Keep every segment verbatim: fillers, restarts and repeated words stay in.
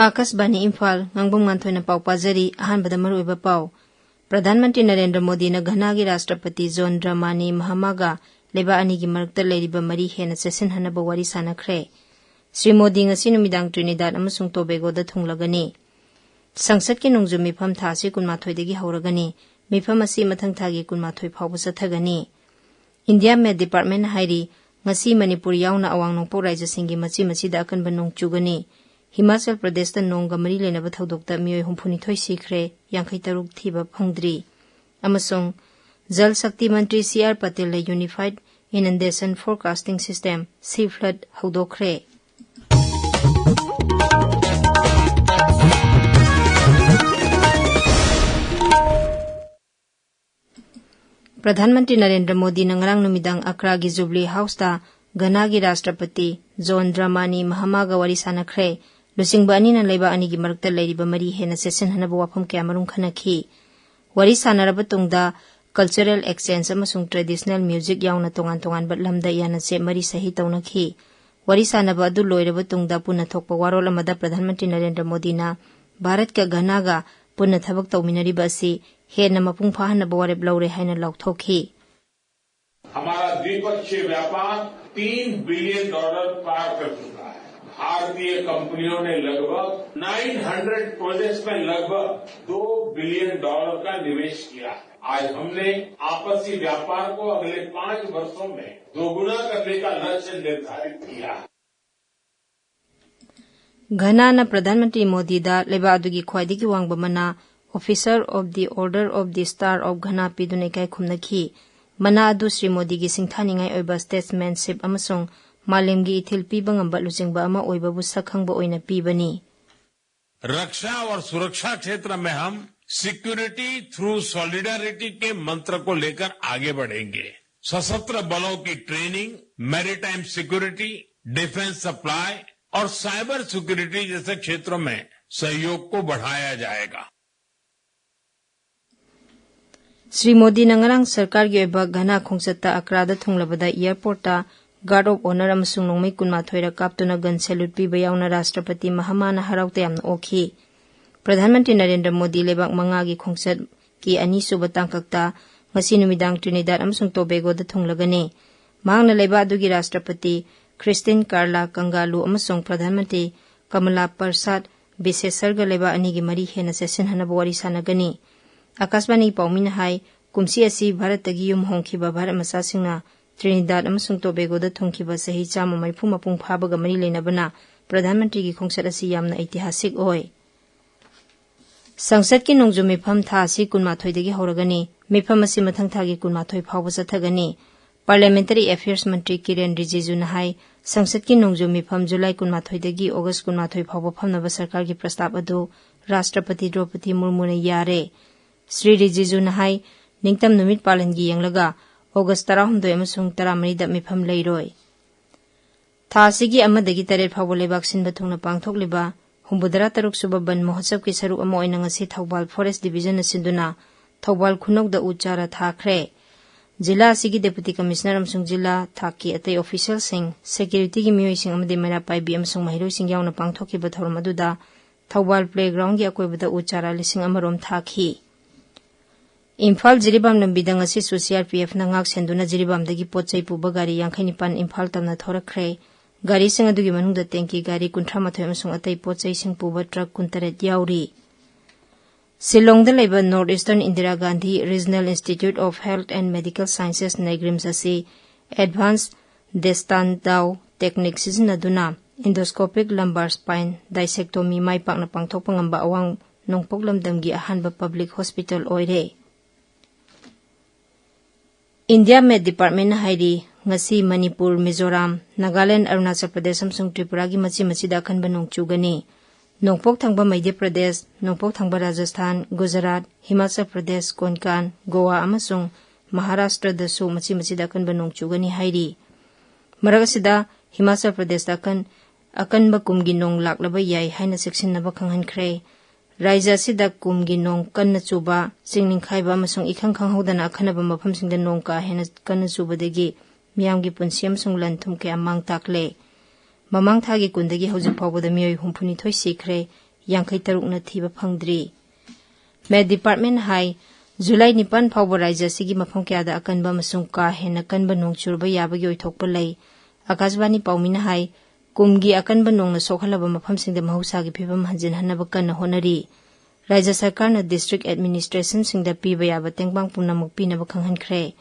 ꯑꯥꯀꯥꯁꯕꯥꯅꯤ ꯏꯝꯐꯥꯜ, ꯉꯥꯡꯕꯝ ꯉꯥꯟꯊꯣꯏꯅ ꯄꯥꯎ ꯄꯥꯖꯔꯤ꯫ ꯑꯍꯥꯟꯕꯗ ꯃꯔꯨꯑꯣꯏꯕ ꯄꯥꯎ꯫ ꯄ꯭ꯔꯙꯥꯟ ꯃꯟꯇ꯭ꯔꯤ ꯅꯔꯦꯟꯗ꯭ꯔ ꯃꯣꯗꯤꯅ ꯘꯅꯥꯒꯤ ꯔꯥꯁꯇ꯭ꯔꯄꯇꯤ ꯖꯣꯟ ꯗ꯭ꯔꯃꯥꯅꯤ ꯃꯍꯥꯃꯥꯒ ꯂꯩꯕꯥꯛ ꯑꯅꯤꯒꯤ ꯃꯔꯛꯇ ꯂꯩꯔꯤꯕ ꯃꯔꯤ ꯍꯦꯟꯅ ꯆꯦꯠꯁꯤꯟꯍꯟꯅꯕ ꯋꯥꯔꯤ ꯁꯥꯟꯅꯈ꯭ꯔꯦ꯫ ꯁ꯭ꯔꯤ ꯃꯣꯗꯤ ꯉꯁꯤ ꯅꯨꯃꯤꯗꯥꯡ ꯇ꯭ꯔꯤꯅꯤꯗꯥꯗ ꯑꯃꯁꯨꯡ ꯇꯣꯕꯦꯒꯣꯗ ꯊꯨꯡꯂꯒꯅꯤ꯫ ꯁꯪꯁꯠꯀꯤ ꯅꯣꯡꯖꯨ ꯃꯤꯐꯝ ꯊꯥ ꯑꯁꯤ ꯀꯨꯟꯃꯥꯊꯣꯏꯗꯒꯤ ꯍꯧꯔꯒꯅꯤ꯫ ꯃꯤꯐꯝ ꯑꯁꯤ ꯃꯊꯪ ꯊꯥꯒꯤ ꯀꯨꯟꯃꯥꯊꯣꯏ ꯐꯥꯎꯕ ꯆꯠꯊꯒꯅꯤ꯫ ꯏꯟꯗꯤꯌꯥ ꯃꯦꯠ ꯗꯤꯄꯥꯔꯠꯃꯦꯟꯅ ꯍꯥꯏꯔꯤ, ꯉꯁꯤ ꯃꯅꯤꯄꯨꯔ ꯌꯥꯎꯅ ꯑꯋꯥꯡ ꯅꯣꯡꯄꯣꯛ ꯔꯥꯏꯖ꯭ꯌꯁꯤꯡꯒꯤ ꯃꯆꯤ ꯃꯆꯤꯗ ꯑꯀꯟꯕ ꯅꯣꯡ ꯆꯨꯒꯅꯤ꯫ ꯍꯤꯃꯥꯆꯜ ꯄ꯭ꯔꯗꯦꯁꯇ ꯅꯣꯡꯒ ꯃꯔꯤ ꯂꯩꯅꯕ ꯊꯧꯗꯣꯛꯇ ꯃꯤꯑꯣꯏ ꯍꯨꯝꯐꯨꯅꯤꯊꯣꯏ ꯁꯤꯈ꯭ꯔꯦ, ꯌꯥꯡꯈꯩ ꯇꯔꯨꯛ ꯊꯤꯕ ꯐꯪꯗ꯭ꯔꯤ꯫ ꯑꯃꯁꯨꯡ ꯖꯜ ꯁꯛꯇꯤ ꯃꯟꯇ꯭ꯔꯤ ꯁꯤ ꯑꯥꯔ ꯄꯇꯦꯜꯅ Unified Inundation Forecasting System, ꯁꯤ ꯐ꯭ꯂꯠ, ꯍꯧꯗꯣꯛꯈ꯭ꯔꯦ꯫ ꯄ꯭ꯔꯙꯥꯟ ꯃꯟꯇ꯭ꯔꯤ ꯅꯔꯦꯟꯗ꯭ꯔ ꯃꯣꯗꯤꯅ ꯉꯔꯥꯡ ꯅꯨꯃꯤꯗꯥꯡ ꯑꯀ꯭ꯔꯥꯒꯤ ꯖꯨꯕꯂꯤ ꯍꯥꯎꯁꯇ ꯘꯅꯥꯒꯤ ꯔꯥꯁꯇ꯭ꯔꯄꯇꯤ ꯖꯣꯟ ꯗ꯭ꯔꯃꯥꯅꯤ ꯃꯍꯥꯃꯥꯒ ꯋꯥꯔꯤ ꯁꯥꯟꯅꯈ꯭ꯔꯦ꯫ ꯂꯨꯆꯤꯡꯕ ꯑꯅꯤꯅ ꯂꯩꯕꯥꯛ ꯑꯅꯤꯒꯤ ꯃꯔꯛꯇ ꯂꯩꯔꯤꯕ ꯃꯔꯤ ꯍꯦꯟꯅ ꯆꯦꯠꯁꯤꯟꯍꯟꯅꯕ ꯋꯥꯐꯝ ꯀꯌꯥꯃꯔꯨꯝ ꯈꯟꯅꯈꯤ꯫ ꯋꯥꯔꯤ ꯁꯥꯟꯅꯔꯕ ꯇꯨꯡꯗ cultural exchange ꯑꯃꯁꯨꯡ traditional music ꯌꯥꯎꯅ ꯇꯣꯉꯥꯟ ꯇꯣꯉꯥꯟꯕ ꯂꯝꯗ ꯌꯥꯅꯆꯦꯠ ꯃꯔꯤ ꯁꯍꯤ ꯇꯧꯅꯈꯤ꯫ ꯋꯥꯔꯤ ꯁꯥꯟꯅꯕ ꯑꯗꯨ ꯂꯣꯏꯔꯕ ꯇꯨꯡꯗ ꯄꯨꯟꯅ ꯊꯣꯛꯄ ꯋꯥꯔꯣꯜ ꯑꯃꯗ ꯄ꯭ꯔꯙꯥꯟ ꯃꯟꯇ꯭ꯔꯤ ꯅꯔꯦꯟꯗ꯭ꯔ ꯃꯣꯗꯤꯅ ꯚꯥꯔꯠꯀ ꯘꯅꯥꯒ ꯄꯨꯟꯅ ꯊꯕꯛ ꯇꯧꯃꯤꯟꯅꯔꯤꯕ ꯑꯁꯤ ꯍꯦꯟꯅ ꯃꯄꯨꯡ ꯐꯥꯍꯟꯅꯕ ꯋꯥꯔꯦꯞ ꯂꯧꯔꯦ ꯍꯥꯏꯅ ꯂꯥꯎꯊꯣꯛꯈꯤ꯫ हमारा द्विपक्षीय व्यापार तीन बिलियन डॉलर पार कर चुका है। भारतीय कंपनियों ने लगभग नौ सौ प्रोजेक्ट्स में लगभग दो बिलियन डॉलर का निवेश किया है। आज हमने आपसी व्यापार को अगले पांच वर्षों में दोगुना करने का लक्ष्य निर्धारित किया है। ꯘꯅꯥꯅ ꯄ꯭ꯔꯙꯥꯟ ꯃꯟꯇ꯭ꯔꯤ ꯃꯣꯗꯤꯗ ꯂꯩꯕꯥꯛ ꯑꯗꯨꯒꯤ ꯈ꯭ꯋꯥꯏꯗꯒꯤ ꯋꯥꯡꯕ ꯃꯅꯥ, Officer of the Order of the Star of Ghana ꯄꯤꯗꯨꯅ ꯏꯀꯥꯏ ꯈꯨꯝꯅꯈꯤ꯫ ꯃꯅꯥ ꯑꯗꯨ ꯁ꯭ꯔꯤ ꯃꯣꯗꯤꯒꯤ ꯁꯤꯡꯊꯥꯅꯤꯡꯉꯥꯏ ꯑꯣꯏꯕ statesmanship ꯑꯃꯁꯨꯡ ꯃꯥꯂꯦꯝꯒꯤ ꯏꯊꯤꯜ ꯄꯤꯕ ꯉꯝꯕ ꯂꯨꯆꯤꯡꯕ ꯑꯃ ꯑꯣꯏꯕꯕꯨ ꯁꯛꯈꯪꯕ ꯑꯣꯏꯅ ꯄꯤꯕꯅꯤ꯫ रक्षा और सुरक्षा क्षेत्र में हम Security through Solidarity के मंत्र को लेकर आगे बढ़ेंगे। सशस्त्र बलों की training, maritime security, defence supply और साइबर सिक्योरिटी जैसे क्षेत्रों में सहयोग को बढ़ाया जाएगा। ꯁ꯭ꯔꯤ ꯃꯣꯗꯤꯅ ꯉꯔꯥꯡ ꯁꯔꯀꯥꯔꯒꯤ ꯑꯣꯏꯕ ꯘꯅꯥ ꯈꯣꯡꯆꯠꯇ ꯑꯀ꯭ꯔꯥꯗ ꯊꯨꯡꯂꯕꯗ airportꯇ Guard of Honour ꯑꯃꯁꯨꯡ ꯅꯣꯡꯃꯩ ꯀꯨꯟꯃꯥꯊꯣꯏꯔꯛ ꯀꯥꯞꯇꯨꯅ gun salute ꯄꯤꯕ ꯌꯥꯎꯅ ꯔꯥꯁꯇ꯭ꯔꯄꯇꯤ ꯃꯍꯥꯃꯥꯅ ꯍꯔꯥꯎ ꯇꯌꯥꯝꯅ ꯑꯣꯛꯈꯤ꯫ ꯄ꯭ꯔꯙꯥꯟ ꯃꯟꯇ꯭ꯔꯤ ꯅꯔꯦꯟꯗ꯭ꯔ ꯃꯣꯗꯤ ꯂꯩꯕꯥꯛ ꯃꯉꯥꯒꯤ ꯈꯣꯡꯆꯠꯀꯤ ꯑꯅꯤꯁꯨꯕ ꯇꯥꯡꯀꯛꯇ ꯉꯁꯤ ꯅꯨꯃꯤꯗꯥꯡ ꯇ꯭ꯔꯤꯅꯤꯗꯥꯗ ꯑꯃꯁꯨꯡ ꯇꯣꯕꯦꯒꯣꯗ ꯊꯨꯡꯂꯒꯅꯤ꯫ ꯃꯍꯥꯛꯅ ꯂꯩꯕꯥꯛ ꯑꯗꯨꯒꯤ ꯔꯥꯁꯇ꯭ꯔꯄꯇꯤ ꯈ꯭ꯔꯤꯁꯇꯤꯟ ꯀꯥꯔꯂꯥ ꯀꯪꯒꯥꯂꯨ ꯑꯃꯁꯨꯡ ꯄ꯭ꯔꯙꯥꯟ ꯃꯟꯇ꯭ꯔꯤ ꯀꯃꯂꯥ ꯄ꯭ꯔꯁꯥꯗ ꯕꯤꯁꯦꯁꯔꯒ ꯂꯩꯕꯥꯛ ꯑꯅꯤꯒꯤ ꯃꯔꯤ ꯍꯦꯟꯅ ꯆꯦꯠꯁꯤꯟꯍꯟꯅꯕ ꯋꯥꯔꯤ ꯁꯥꯟꯅꯒꯅꯤ꯫ ꯑꯀꯥꯁꯕꯥꯅꯤ ꯄꯥꯎꯃꯤꯅ ꯍꯥꯏ, ꯀꯨꯝꯁꯤ ꯑꯁꯤ ꯚꯥꯔꯠꯇꯒꯤ ꯌꯨꯝ ꯍꯣꯡꯈꯤꯕ ꯚꯥꯔꯠ ꯃꯆꯥꯁꯤꯡꯅ ꯇ꯭ꯔꯤꯅꯤꯗꯥꯗ ꯑꯃꯁꯨꯡ ꯇꯣꯕꯦꯒꯣꯗ ꯊꯨꯡꯈꯤꯕ ꯆꯍꯤ ꯆꯥꯝꯃ ꯃꯔꯤꯐꯨ ꯃꯄꯨꯡ ꯐꯥꯕꯒ ꯃꯔꯤ ꯂꯩꯅꯕꯅ ꯄ꯭ꯔꯙꯥꯟ ꯃꯟꯇ꯭ꯔꯤꯒꯤ ꯈꯣꯡꯆꯠ ꯑꯁꯤ ꯌꯥꯝꯅ ꯑꯩꯇꯤꯍꯥꯁꯤꯛ ꯑꯣꯏ꯫ ꯁꯪꯁꯠꯀꯤ ꯅꯣꯡꯖꯨ ꯃꯤꯐꯝ ꯊꯥ ꯑꯁꯤ ꯀꯨꯟꯃꯥꯊꯣꯏꯗꯒꯤ ꯍꯧꯔꯒꯅꯤ꯫ ꯃꯤꯐꯝ ꯑꯁꯤ ꯃꯊꯪ ꯊꯥꯒꯤ ꯀꯨꯟꯃꯥꯊꯣꯏ ꯐꯥꯎꯕ ꯆꯠꯊꯒꯅꯤ꯫ Parliamentary Affairs ꯃꯟꯇ꯭ꯔꯤ ꯀꯤꯔꯦꯟ ꯔꯤꯖꯤꯖꯨꯅ ꯍꯥꯏ, ꯁꯪꯁꯠꯀꯤ ꯅꯣꯡꯖꯨ ꯃꯤꯐꯝ ꯖꯨꯂꯥꯏ ꯀꯨꯟꯃꯥꯊꯣꯏꯗꯒꯤ ꯑꯣꯒꯁ ꯀꯨꯟꯃꯥꯊꯣꯏ ꯐꯥꯎꯕ ꯐꯝꯅꯕ ꯁꯔꯀꯥꯔꯒꯤ ꯄ꯭ꯔꯁꯇꯥꯕ ꯑꯗꯨ ꯔꯥꯁꯇ꯭ꯔꯄꯇꯤ ꯗ꯭ꯔꯧꯄꯗꯤ ꯃꯨꯔꯃꯨꯅ ꯌꯥꯔꯦ꯫ ꯁ꯭ꯔꯤ ꯔꯤꯖꯤꯖꯨꯅ ꯍꯥꯏ, ꯅꯤꯡꯇꯝ ꯅꯨꯃꯤꯠ ꯄꯥꯂꯟꯒꯤ ꯌꯦꯡꯂꯒ ꯑꯣꯒꯁ ꯇꯔꯥꯍꯨꯝꯗꯣꯏ ꯑꯃꯁꯨꯡ ꯇꯔꯥꯃꯔꯤꯗ ꯃꯤꯐꯝ ꯂꯩꯔꯣꯏ꯫ ꯊꯥ ꯑꯁꯤꯒꯤ ꯑꯃꯗꯒꯤ ꯇꯔꯦꯠ ꯐꯥꯎꯕ ꯂꯩꯕꯥꯛ ꯁꯤꯟꯕ ꯊꯨꯡꯅ ꯄꯥꯡꯊꯣꯛꯂꯤꯕ ꯍꯨꯝꯐꯨꯇꯔꯥ ꯇꯔꯨꯛ ꯁꯨꯕ ꯕꯟ ꯃꯍꯣꯠꯁꯕꯀꯤ ꯁꯔꯨꯛ ꯑꯃ ꯑꯣꯏꯅ ꯉꯁꯤ ꯊꯧꯕꯥꯜ Forest Divisionꯅ ꯁꯤꯟꯗꯨꯅ ꯊꯧꯕꯥꯜ ꯈꯨꯅꯧꯗ ꯎ ꯆꯥꯔꯥ ꯊꯥꯈ꯭ꯔꯦ꯫ ꯖꯤꯂꯥ ꯑꯁꯤꯒꯤ Deputy Commissioner ꯑꯃꯁꯨꯡ ꯖꯤꯂꯥ ꯊꯥꯛꯀꯤ ꯑꯇꯩ officialꯁꯤꯡ, securityꯒꯤ ꯃꯤꯑꯣꯏꯁꯤꯡ ꯑꯃꯗꯤ ꯃꯩꯔꯥ ꯄꯥꯏꯕꯤ ꯑꯃꯁꯨꯡ ꯃꯍꯩꯔꯣꯏꯁꯤꯡ ꯌꯥꯎꯅ ꯄꯥꯡꯊꯣꯛꯈꯤꯕ ꯊꯧꯔꯝ ꯑꯗꯨꯗ ꯊꯧꯕꯥꯜ Playgroundꯒꯤ ꯑꯀꯣꯏꯕꯗ ꯎ ꯆꯥꯔꯥ ꯂꯤꯁꯤꯡ ꯑꯃꯔꯣꯝ ꯊꯥꯈꯤ꯫ ꯏꯝꯐꯥꯜ ꯖꯤꯔꯤꯕꯥꯝ ꯂꯝꯕꯤꯗ ꯉꯁꯤꯁꯨ CRPFꯅ ꯉꯥꯛ ꯁꯦꯟꯗꯨꯅ ꯖꯤꯔꯤꯕꯥꯝꯗꯒꯤ ꯄꯣꯠ ꯆꯩ ꯄꯨꯕ ꯒꯥꯔꯤ ꯌꯥꯡꯈꯩ ꯅꯤꯄꯥꯟ ꯏꯝꯐꯥꯜ ꯇꯝꯅ ꯊꯧꯔꯛꯈ꯭ꯔꯦ꯫ ꯒꯥꯔꯤꯁꯤꯡ ꯑꯗꯨꯒꯤ ꯃꯅꯨꯡꯗ ꯇꯦꯡꯀꯤ ꯒꯥꯔꯤ ꯀꯨꯟꯊ꯭ꯔꯥ ꯃꯥꯊꯣꯏ ꯑꯃꯁꯨꯡ ꯑꯇꯩ ꯄꯣꯠ ꯆꯩꯁꯤꯡ ꯄꯨꯕ ꯇ꯭ꯔꯛ ꯀꯨꯟꯇꯔꯦꯠ ꯌꯥꯎꯔꯤ꯫ ꯁꯤꯂꯣꯡꯗ ꯂꯩꯕ North Eastern Indira Gandhi Regional Institute of Health and Medical Sciences, NEIGRIHMS ꯑꯁꯤ Advanced Destandau technique ꯁꯤꯖꯤꯟꯅꯗꯨꯅ endoscopic lumbar spine discectomy ꯃꯥꯏ ꯄꯥꯛꯅ ꯄꯥꯡꯊꯣꯛꯄ ꯉꯝꯕ ꯑꯋꯥꯡ ꯅꯣꯡꯄꯣꯛ ꯂꯝꯗꯝꯒꯤ ꯑꯍꯥꯟꯕ public hospital ꯑꯣꯏꯔꯦ꯫ India Met Departmentꯅ ꯍꯥꯏꯔꯤ, ꯉꯁꯤ ꯃꯅꯤꯄꯨꯔ, ꯃꯤꯖꯣꯔꯥꯝ, ꯅꯥꯒꯥꯂꯦꯟ, ꯑꯔꯨꯅꯥꯆꯜ ꯄ꯭ꯔꯗꯦꯁ ꯑꯃꯁꯨꯡ ꯇ꯭ꯔꯤꯄꯨꯔꯥꯒꯤ ꯃꯆꯤ ꯃꯆꯤꯗ ꯑꯀꯟꯕ ꯅꯣꯡ ꯆꯨꯒꯅꯤ꯫ ꯅꯣꯡꯄꯣꯛ ꯊꯪꯕ ꯃꯙ꯭ꯌ ꯄ꯭ꯔꯗꯦꯁ, ꯅꯣꯡꯄꯣꯛ ꯊꯪꯕ ꯔꯥꯖꯁꯊꯥꯟ, ꯒꯨꯖꯔꯥꯠ, ꯍꯤꯃꯥꯆꯜ ꯄ꯭ꯔꯗꯦꯁ, ꯀꯣꯟꯀꯥꯟ, ꯒꯣꯋꯥ ꯑꯃꯁꯨꯡ ꯃꯍꯥꯔꯥꯁꯇ꯭ꯔꯗꯁꯨ ꯃꯆꯤ ꯃꯆꯤꯗ ꯑꯀꯟꯕ ꯅꯣꯡ ꯆꯨꯒꯅꯤ ꯍꯥꯏꯔꯤ꯫ ꯃꯔꯛ ꯑꯁꯤꯗ, ꯍꯤꯃꯥꯆꯜ ꯄ꯭ꯔꯗꯦꯁꯇ ꯑꯀꯟ-, ꯑꯀꯟꯕ ꯀꯨꯝꯒꯤ ꯅꯣꯡ ꯂꯥꯛꯂꯕ ꯌꯥꯏ ꯍꯥꯏꯅ ꯆꯦꯛꯁꯤꯟꯅꯕ ꯈꯪꯍꯟꯈ꯭ꯔꯦ꯫ ꯔꯥꯖ꯭ꯌ ꯑꯁꯤꯗ ꯀꯨꯝꯒꯤ ꯅꯣꯡ ꯀꯟꯅ ꯆꯨꯕ, ꯆꯤꯡ ꯅꯤꯡꯈꯥꯏꯕ ꯑꯃꯁꯨꯡ ꯏꯈꯪ ꯈꯪꯍꯧꯗꯅ ꯑꯈꯟꯅꯕ ꯃꯐꯝꯁꯤꯡꯗ ꯅꯣꯡ ꯀꯥ ꯍꯦꯟꯅ ꯀꯟꯅ ꯆꯨꯕꯗꯒꯤ ꯃꯤꯌꯥꯝꯒꯤ ꯄꯨꯟꯁꯤ ꯑꯃꯁꯨꯡ ꯂꯟ ꯊꯨꯝ ꯀꯌꯥ ꯃꯥꯡ ꯇꯥꯛꯂꯦ꯫ ꯃꯃꯥꯡ ꯊꯥꯒꯤ ꯀꯨꯟꯗꯒꯤ ꯍꯧꯖꯤꯛ ꯐꯥꯎꯕꯗ ꯃꯤꯑꯣꯏ ꯍꯨꯝꯐꯨꯅꯤꯊꯣꯏ ꯁꯤꯈ꯭ꯔꯦ, ꯌꯥꯡꯈꯩ ꯇꯔꯨꯛꯅ ꯊꯤꯕ ꯐꯪꯗ꯭ꯔꯤ꯫ ꯃꯦꯠ ꯗꯤꯄꯥꯔꯠꯃꯦꯟ ꯍꯥꯏ, ꯖꯨꯂꯥꯏ ꯅꯤꯄꯥꯟ ꯐꯥꯎꯕ ꯔꯥꯖ꯭ꯌ ꯑꯁꯤꯒꯤ ꯃꯐꯝ ꯀꯌꯥꯗ ꯑꯀꯟꯕ ꯑꯃꯁꯨꯡ ꯀꯥ ꯍꯦꯟꯅ ꯀꯟꯕ ꯅꯣꯡ ꯆꯨꯔꯕ ꯌꯥꯕꯒꯤ ꯑꯣꯏꯊꯣꯛꯄ ꯂꯩ꯫ ꯑꯀꯥꯁꯕꯥꯅꯤ ꯄꯥꯎꯃꯤꯅ ꯍꯥꯏ, ꯀꯨꯝꯒꯤ ꯑꯀꯟꯕ ꯅꯣꯡꯅ ꯁꯣꯛꯍꯜꯂꯕ ꯃꯐꯝꯁꯤꯡꯗ ꯃꯍꯧꯁꯥꯒꯤ ꯐꯤꯕꯝ ꯍꯟꯖꯤꯟꯍꯟꯅꯕ ꯀꯟꯅ ꯍꯣꯠꯅꯔꯤ꯫ ꯔꯥꯖ꯭ꯌ ꯁꯔꯀꯥꯔꯅ district administrationꯁꯤꯡꯗ ꯄꯤꯕ ꯌꯥꯕ ꯇꯦꯡꯕꯥꯡ ꯄꯨꯝꯅꯃꯛ ꯄꯤꯅꯕ ꯈꯪꯍꯟꯈ꯭ꯔꯦ꯫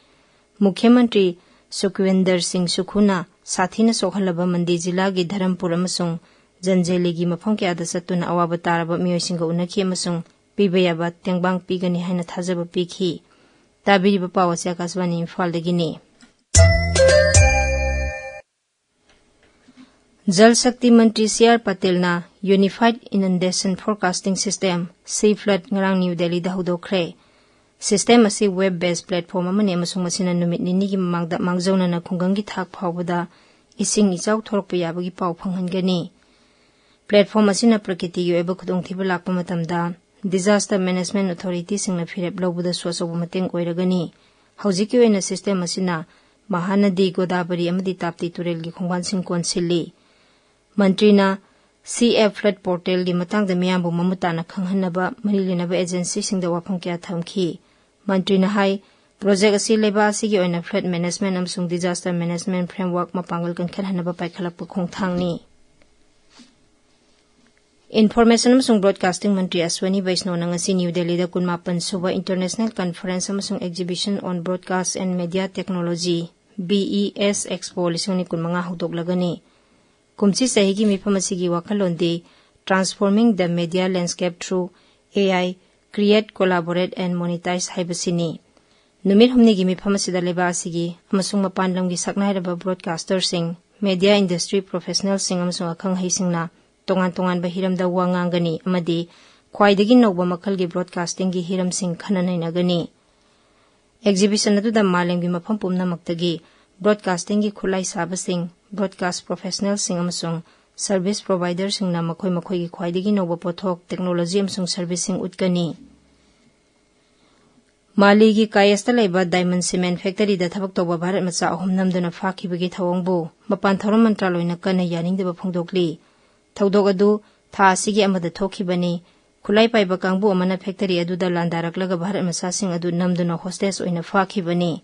ꯃꯨꯈ꯭ꯌ ꯃꯟꯇ꯭ꯔꯤ ꯁꯨꯈꯋꯤꯟꯗꯔ ꯁꯤꯡ ꯁꯨꯈꯨꯅ ꯁꯥꯊꯤꯅ ꯁꯣꯛꯍꯜꯂꯕ ꯃꯟꯗꯤ ꯖꯤꯂꯥꯒꯤ ꯙꯔꯝꯄꯨꯔ ꯑꯃꯁꯨꯡ ꯖꯟꯖꯦꯂꯤꯒꯤ ꯃꯐꯝ ꯀꯌꯥꯗ ꯆꯠꯇꯨꯅ ꯑꯋꯥꯕ ꯇꯥꯔꯕ ꯃꯤꯑꯣꯏꯁꯤꯡꯒ ꯎꯅꯈꯤ ꯑꯃꯁꯨꯡ ꯄꯤꯕ ꯌꯥꯕ ꯇꯦꯡꯕꯥꯡ ꯄꯤꯒꯅꯤ ꯍꯥꯏꯅ ꯊꯥꯖꯕ ꯄꯤꯈꯤ꯫ ꯇꯥꯕꯤꯔꯤꯕ ꯄꯥꯎ ꯑꯁꯤ ꯑꯀꯥꯁꯕꯥꯅꯤ ꯏꯝꯐꯥꯜꯗꯒꯤꯅꯤ꯫ ꯖꯜ ꯁꯛꯇꯤ ꯃꯟꯇ꯭ꯔꯤ ꯁꯤ ꯑꯥꯔ ꯄꯇꯦꯜꯅ Unified Inundation Forecasting System, ꯁꯤ ꯐ꯭ꯂꯠ, ꯉꯔꯥꯡ ꯅ꯭ꯌꯨ ꯗꯦꯜꯂꯤꯗ ꯍꯧꯗꯣꯛꯈ꯭ꯔꯦ꯫ System ꯑꯁꯤ web based platform ꯑꯃꯅꯤ ꯑꯃꯁꯨꯡ ꯃꯁꯤꯅ ꯅꯨꯃꯤꯠ ꯅꯤꯅꯤꯒꯤ ꯃꯃꯥꯡꯗ ꯃꯥꯡꯖꯧꯅꯅ ꯈꯨꯡꯒꯪꯒꯤ ꯊꯥꯛ ꯐꯥꯎꯕꯗ ꯏꯁꯤꯡ ꯏꯆꯥꯎ ꯊꯣꯔꯛꯄ ꯌꯥꯕꯒꯤ ꯄꯥꯎ ꯐꯪꯍꯟꯒꯅꯤ꯫ Platform ꯑꯁꯤꯅ ꯄ꯭ꯔꯀꯤꯇꯤꯒꯤ ꯑꯣꯏꯕ ꯈꯨꯗꯣꯡꯊꯤꯕ ꯂꯥꯛꯄ ꯃꯇꯝꯗ Disaster Management Authorityꯁꯤꯡꯅ ꯐꯤꯔꯦꯞ ꯂꯧꯕꯗꯁꯨ ꯑꯆꯧꯕ ꯃꯇꯦꯡ ꯑꯣꯏꯔꯒꯅꯤ꯫ ꯍꯧꯖꯤꯛꯀꯤ ꯑꯣꯏꯅ system ꯑꯁꯤꯅ ꯃꯍꯥꯅꯗꯤ, ꯒꯣꯗꯥꯕꯔꯤ ꯑꯃꯗꯤ ꯇꯥꯞꯇꯤ ꯇꯨꯔꯦꯜꯒꯤ ꯈꯣꯡꯕꯥꯟꯁꯤꯡ ꯀꯣꯟꯁꯤꯜꯂꯤ꯫ ꯃꯟꯇ꯭ꯔꯤꯅ ꯁꯤ ꯑꯦꯐ flood portalꯒꯤ ꯃꯇꯥꯡꯗ ꯃꯤꯌꯥꯝꯕꯨ ꯃꯃꯨꯠ ꯇꯥꯅ ꯈꯪꯍꯟꯅꯕ ꯃꯔꯤ ꯂꯩꯅꯕ agencyꯁꯤꯡꯗ ꯋꯥꯐꯝ ꯀꯌꯥ ꯊꯝꯈꯤ꯫ ꯃꯟꯇ꯭ꯔꯤꯅ ꯍꯥꯏ, project ꯑꯁꯤ ꯂꯩꯕꯥꯛ ꯑꯁꯤꯒꯤ ꯑꯣꯏꯅ flood management ꯑꯃꯁꯨꯡ disaster management framework ꯃꯄꯥꯡꯒꯜ ꯀꯟꯈꯠꯍꯟꯅꯕ ꯄꯥꯏꯈꯠꯂꯛꯄ ꯈꯣꯡꯊꯥꯡꯅꯤ꯫ Information ꯑꯃꯁꯨꯡ Broadcasting ꯃꯟꯇ꯭ꯔꯤ ꯑꯁ꯭ꯋꯅꯤ ꯕꯩꯁꯅꯣꯅ ꯉꯁꯤ ꯅ꯭ꯌꯨ ꯗꯦꯜꯂꯤꯗ ꯀꯨꯟꯃꯥꯄꯟ ꯁꯨꯕ International Conference ꯑꯃꯁꯨꯡ Exhibition on Broadcast and Media Technology, B E S Expo ꯂꯤꯁꯤꯡ ꯑꯅꯤ ꯀꯨꯟꯃꯉꯥ ꯍꯧꯗꯣꯛꯂꯒꯅꯤ꯫ ꯀꯨꯝꯁꯤ ꯆꯍꯤꯒꯤ ꯃꯤꯐꯝ ꯑꯁꯤꯒꯤ ꯋꯥꯈꯜꯂꯣꯟꯗꯤ Transforming the Media Landscape through A I, Create, Collaborate and Monetize ꯍꯥꯏꯕꯁꯤꯅꯤ꯫ ꯅꯨꯃꯤꯠ ꯍꯨꯝꯅꯤꯒꯤ ꯃꯤꯐꯝ ꯑꯁꯤꯗ ꯂꯩꯕꯥꯛ ꯑꯁꯤꯒꯤ ꯑꯃꯁꯨꯡ ꯃꯄꯥꯟ ꯂꯝꯒꯤ ꯁꯛꯅꯥꯏꯔꯕ broadcasterꯁꯤꯡ, media industry professionalꯁꯤꯡ ꯑꯃꯁꯨꯡ ꯑꯈꯪ ꯑꯍꯩꯁꯤꯡꯅ ꯇꯣꯉꯥꯟ ꯇꯣꯉꯥꯟꯕ ꯍꯤꯔꯝꯗ ꯋꯥ ꯉꯥꯡꯒꯅꯤ ꯑꯃꯗꯤ ꯈ꯭ꯋꯥꯏꯗꯒꯤ ꯅꯧꯕ ꯃꯈꯜꯒꯤ broadcastingꯒꯤ ꯍꯤꯔꯝꯁꯤꯡ ꯈꯟꯅ ꯅꯩꯅꯒꯅꯤ꯫ Exhibition ꯑꯗꯨꯗ ꯃꯥꯂꯦꯝꯒꯤ ꯃꯐꯝ ꯄꯨꯝꯅꯃꯛꯇꯒꯤ broadcastingꯒꯤ ꯈꯨꯠꯂꯥꯏ ꯁꯥꯕꯁꯤꯡ, broadcast professionalꯁꯤꯡ ꯑꯃꯁꯨꯡ service providerꯁꯤꯡꯅ ꯃꯈꯣꯏ ꯃꯈꯣꯏꯒꯤ ꯈ꯭ꯋꯥꯏꯗꯒꯤ ꯅꯧꯕ ꯄꯣꯠꯊꯣꯛ, technology ꯑꯃꯁꯨꯡ serviceꯁꯤꯡ ꯎꯠꯀꯅꯤ꯫ ꯃꯥꯂꯤꯒꯤ ꯀꯥꯌꯦꯁꯇ ꯂꯩꯕ diamond cement factoryꯗ ꯊꯕꯛ ꯇꯧꯕ ꯚꯥꯔꯠ ꯃꯆꯥ ꯑꯍꯨꯝ ꯅꯝꯗꯨꯅ ꯐꯥꯈꯤꯕꯒꯤ ꯊꯧꯑꯣꯡꯕꯨ ꯃꯄꯥꯟ ꯊꯧꯔꯝ ꯃꯟꯇ꯭ꯔꯥꯂꯣꯏꯅ ꯀꯟꯅ ꯌꯥꯅꯤꯡꯗꯕ ꯐꯣꯡꯗꯣꯛꯂꯤ꯫ ꯊꯧꯗꯣꯛ ꯑꯗꯨ ꯊꯥ ꯑꯁꯤꯒꯤ ꯑꯃꯗ ꯊꯣꯛꯈꯤꯕꯅꯤ꯫ ꯈꯨꯠꯂꯥꯏ ꯄꯥꯏꯕ ꯀꯥꯡꯕꯨ ꯑꯃꯅ factory ꯑꯗꯨꯗ ꯂꯥꯟꯗꯥꯔꯛꯂꯒ ꯚꯥꯔꯠ ꯃꯆꯥꯁꯤꯡ ꯑꯗꯨ ꯅꯝꯗꯨꯅ hostage ꯑꯣꯏꯅ ꯐꯥꯈꯤꯕꯅꯤ꯫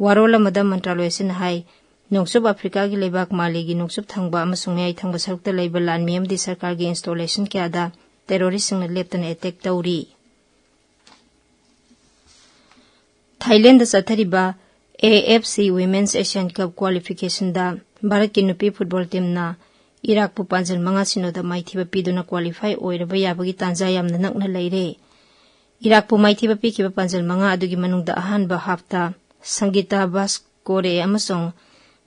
ꯋꯥꯔꯣꯜ ꯑꯃꯗ ꯃꯟꯇ꯭ꯔꯥꯂꯣꯏ ꯑꯁꯤꯅ ꯍꯥꯏ, ꯅꯣꯡꯆꯨꯞ ꯑꯐ꯭ꯔꯤꯀꯥꯒꯤ ꯂꯩꯕꯥꯛ ꯃꯥꯂꯤꯒꯤ ꯅꯣꯡꯆꯨꯞ ꯊꯪꯕ ꯑꯃꯁꯨꯡ ꯃꯌꯥꯏ ꯊꯪꯕ ꯁꯔꯨꯛꯇ ꯂꯩꯕ ꯂꯥꯟꯃꯤ ꯑꯃꯗꯤ ꯁꯔꯀꯥꯔꯒꯤ installation ꯀꯌꯥꯗ terroristꯁꯤꯡꯅ ꯂꯦꯞꯇꯅ attack ꯇꯧꯔꯤ꯫ ꯊꯥꯏꯂꯦꯟꯗ ꯆꯠꯊꯔꯤꯕ AFC Women's Asian Cup qualificationꯗ ꯚꯥꯔꯠꯀꯤ ꯅꯨꯄꯤ football teamꯅ ꯏꯔꯥꯛꯄꯨ ꯄꯥꯟꯖꯜ ꯃꯉꯥ ꯁꯤꯅꯣꯗ ꯃꯥꯏꯊꯤꯕ ꯄꯤꯗꯨꯅ qualify ꯑꯣꯏꯔꯕ ꯌꯥꯕꯒꯤ ꯇꯥꯟꯖꯥ ꯌꯥꯝꯅ ꯅꯛꯅ ꯂꯩꯔꯦ꯫ ꯏꯔꯥꯛꯄꯨ ꯃꯥꯏꯊꯤꯕ ꯄꯤꯈꯤꯕ ꯄꯥꯟꯖꯜ ꯃꯉꯥ ꯑꯗꯨꯒꯤ ꯃꯅꯨꯡꯗ ꯑꯍꯥꯟꯕ halfꯇ ꯁꯪꯒꯤꯇꯥ ꯕꯥꯁꯀꯣꯔꯦ ꯑꯃꯁꯨꯡ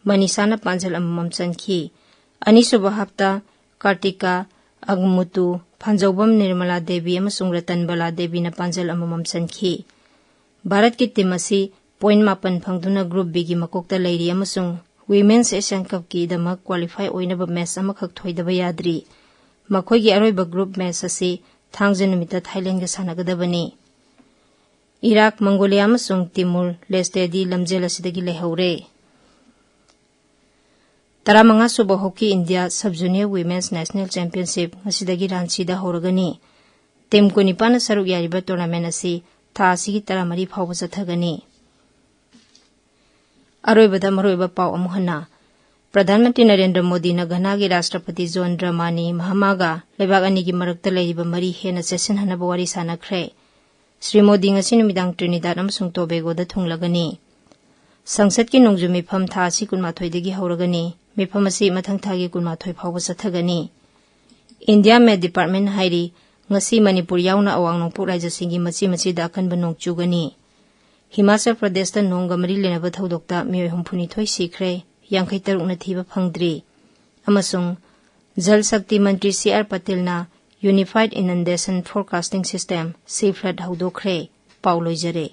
ꯃꯅꯤꯁꯥꯅ ꯄꯥꯟꯖꯜ ꯑꯃꯃꯝ ꯆꯟꯈꯤ꯫ ꯑꯅꯤꯁꯨꯕ halfꯇ ꯀꯥꯔꯇꯤꯀꯥ, ꯑꯒꯃꯨꯇꯨ, ꯐꯥꯟꯖꯧꯕꯝ ꯅꯤꯔꯃꯂꯥ ꯗꯦꯕꯤ ꯑꯃꯁꯨꯡ ꯔꯇꯟꯕꯂꯥ ꯗꯦꯕꯤꯅ ꯄꯥꯟꯖꯜ ꯑꯃꯃꯝ ꯆꯟꯈꯤ꯫ ꯚꯥꯔꯠꯀꯤ team ꯑꯁꯤ point ꯃꯥꯄꯟ ꯐꯪꯗꯨꯅ Group Bꯒꯤ ꯃꯀꯣꯛꯇ ꯂꯩꯔꯤ ꯑꯃꯁꯨꯡ Women's Asian Cupꯀꯤꯗꯃꯛ qualify ꯑꯣꯏꯅꯕ match ꯑꯃꯈꯛ ꯊꯣꯏꯗꯕ ꯌꯥꯗ꯭ꯔꯤ꯫ ꯃꯈꯣꯏꯒꯤ ꯑꯔꯣꯏꯕ group match ꯑꯁꯤ ꯊꯥꯡꯖ ꯅꯨꯃꯤꯠꯇ ꯊꯥꯏꯂꯦꯟꯗꯒ ꯁꯥꯟꯅꯒꯗꯕꯅꯤ꯫ ꯏꯔꯥꯛ, ꯃꯪꯒꯣꯂꯤꯌꯥ ꯑꯃꯁꯨꯡ ꯇꯤꯃꯨꯔ ꯂꯦꯁꯇꯦꯗꯤ ꯂꯝꯖꯦꯜ ꯑꯁꯤꯗꯒꯤ ꯂꯩꯍꯧꯔꯦ꯫ ꯇꯔꯥꯃꯉꯥ ꯁꯨꯕ Hockey India Sub Junior Women's National Championship ꯉꯁꯤꯗꯒꯤ ꯔꯥꯟꯆꯤꯗ ꯍꯧꯔꯒꯅꯤ꯫ Team ꯀꯨꯟꯅꯤꯄꯥꯟꯅ ꯁꯔꯨꯛ ꯌꯥꯔꯤꯕ tournament ꯑꯁꯤ ꯊꯥ ꯑꯁꯤꯒꯤ ꯇꯔꯥꯃꯔꯤ ꯐꯥꯎꯕ ꯆꯠꯊꯒꯅꯤ꯫ ꯑꯔꯣꯏꯕꯗ ꯃꯔꯨꯑꯣꯏꯕ ꯄꯥꯎ ꯑꯃꯨꯛ ꯍꯟꯅ꯫ ꯄ꯭ꯔꯙꯥꯟ ꯃꯟꯇ꯭ꯔꯤ ꯅꯔꯦꯟꯗ꯭ꯔ ꯃꯣꯗꯤꯅ ꯘꯅꯥꯒꯤ ꯔꯥꯁꯇ꯭ꯔꯄꯇꯤ ꯖꯣꯟ ꯗ꯭ꯔꯃꯥꯅꯤ ꯃꯍꯥꯃꯥꯒ ꯂꯩꯕꯥꯛ ꯑꯅꯤꯒꯤ ꯃꯔꯛꯇ ꯂꯩꯔꯤꯕ ꯃꯔꯤ ꯍꯦꯟꯅ ꯆꯦꯠꯁꯤꯟꯍꯟꯅꯕ ꯋꯥꯔꯤ ꯁꯥꯟꯅꯈ꯭ꯔꯦ꯫ ꯁ꯭ꯔꯤ ꯃꯣꯗꯤ ꯉꯁꯤ ꯅꯨꯃꯤꯗꯥꯡ ꯇ꯭ꯔꯤꯅꯤꯗꯥꯗ ꯑꯃꯁꯨꯡ ꯇꯣꯕꯦꯒꯣꯗ ꯊꯨꯡꯂꯒꯅꯤ꯫ ꯁꯪꯁꯠꯀꯤ ꯅꯣꯡꯖꯨ ꯃꯤꯐꯝ ꯊꯥ ꯑꯁꯤ ꯀꯨꯟꯃꯥꯊꯣꯏꯗꯒꯤ ꯍꯧꯔꯒꯅꯤ꯫ ꯃꯤꯐꯝ ꯑꯁꯤ ꯃꯊꯪ ꯊꯥꯒꯤ ꯀꯨꯟꯃꯥꯊꯣꯏ ꯐꯥꯎꯕ ꯆꯠꯊꯒꯅꯤ꯫ India Met Department ꯍꯥꯏꯔꯤ, ꯉꯁꯤ ꯃꯅꯤꯄꯨꯔ ꯌꯥꯎꯅ ꯑꯋꯥꯡ ꯅꯣꯡꯄꯣꯛ ꯔꯥꯖ꯭ꯌꯁꯤꯡꯒꯤ ꯃꯆꯤ ꯃꯆꯤꯗ ꯑꯀꯟꯕ ꯅꯣꯡ ꯆꯨꯒꯅꯤ꯫ ꯍꯤꯃꯥꯆꯜ ꯄ꯭ꯔꯗꯦꯁꯇ ꯅꯣꯡꯒ ꯃꯔꯤ ꯂꯩꯅꯕ ꯊꯧꯗꯣꯛꯇ ꯃꯤꯑꯣꯏ ꯍꯨꯝꯐꯨꯅꯤꯊꯣꯏ ꯁꯤꯈ꯭ꯔꯦ, ꯌꯥꯡꯈꯩ ꯇꯔꯨꯛꯅ ꯊꯤꯕ ꯐꯪꯗ꯭ꯔꯤ꯫ ꯑꯃꯁꯨꯡ ꯖꯜ ꯁꯛꯇꯤ ꯃꯟꯇ꯭ꯔꯤ ꯁꯤ ꯑꯥꯔ ꯄꯇꯦꯜꯅ Unified Inundation Forecasting System, CIFLAD ꯍꯧꯗꯣꯛꯈ꯭ꯔꯦ꯫ ꯄꯥꯎ ꯂꯣꯏꯖꯔꯦ꯫